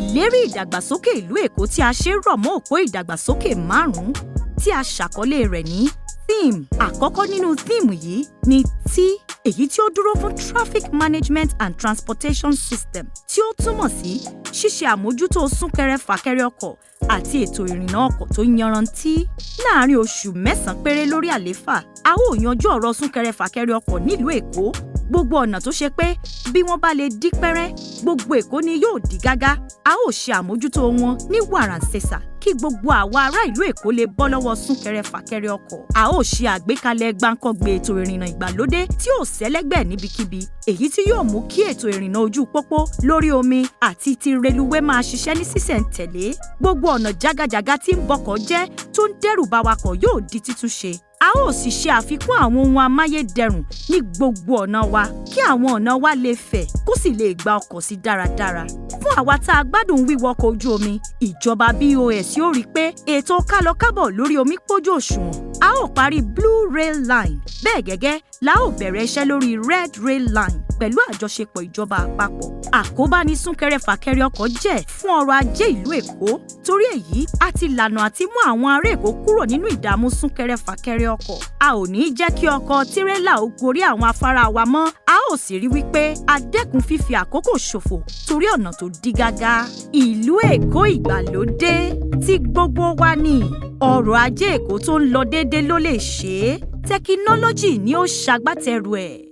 Ìlérí ìdàgbàsókè ìlú Èkó tí a ṣe rọ̀ mọ́ òpó ìdàgbàsókè márùn-ún tí a ṣàkọlé rẹ̀ ní theme. Àkọ́kọ́ nínú theme yìí ni T, èyí tí ó dúró fún Traffic Management and Transportation System, tí ó túmọ̀ sí ṣíṣe àmójútó súnkẹrẹ-fàkẹrẹ ọkọ̀ àti ètò ìrìnnà ọkọ̀ tó yanrantí. Láàárín oṣù 9 péré lórí àlééfà, a ó yanjú ọ̀rọ̀ súnkẹrẹ-fàkẹrẹ ọkọ̀ nílùú Èkó. Gbogbo ọ̀nà tó ṣe pé bí wọ́n bá lè dí pẹ́rẹ́, gbogbo Èkó ni yóò dí gágá, a ó ṣe àmójútó wọn ní wàràǹṣeṣà kí gbogbo àwa ará ìlú Èkó lè bọ́ lọ́wọ́ súnkẹrẹ-fàkẹrẹ ọkọ̀. A ó ṣe àgbékalẹ̀ gbáǹkọ́gbè ètò ìrìnnà ìgbàlódé tí ò sẹ́lẹ́gbẹ́ níbikíbi, èyí tí yóò mú kí ètò ìrìnnà ojú pópó, lórí omi àti ti reluwé máa ṣiṣẹ́ ní sísẹ̀ǹtẹ̀lé. Gbogbo ọ̀nà jágajàga tí ń bọkọ̀ jẹ́, tó ń dẹ́rù ba wakọ̀, yóò di títúnṣe. A ó sì ṣe àfikún àwọn ohun amáyédẹrùn ní gbogbo ọ̀nà wa kí àwọn ọ̀nà wa lè fẹ̀, kó sì lè gba ọkọ̀ sí dáradára. Fún àwa tá a gbádùn wíwọkọ̀ ojú omi, ìjọba BOS yóò rí i pé ètò kálọkábọ̀ lórí omi pójú òṣùwọ̀n. A ó parí Blue Rail Line, bẹ́ẹ̀ gẹ́gẹ́ la ó bẹ̀rẹ̀ iṣẹ́ lórí Red Rail Line pẹ̀lú àjọṣepọ̀ ìjọba àpapọ̀. Àkóbá ní súnkẹrẹ-fàkẹrẹ ọkọ̀ jẹ́ fún ọrọ̀ ajé ìlú Èkó. Torí èyí, a ti lànà àti mú àwọn ará Èkó kúrò nínú ìdààmú súnkẹrẹ-fàkẹrẹ ọkọ̀. A ò ní jẹ́ kí ọkọ̀ tírélà ó gorí àwọn afárá wa mọ́. A ó sì rí wípé a dẹ́kun fífi àkókò ṣòfò torí ọ̀nà tó dí gágá. Ìlú Èkó ìgbàlódé tí gbogbo wa ní, ọrọ̀ ajé Èkó tó ń lọ déédéé ló lè ṣe é. Tẹkinọ́lọ́jì ni ó ṣagbátẹrù ẹ̀.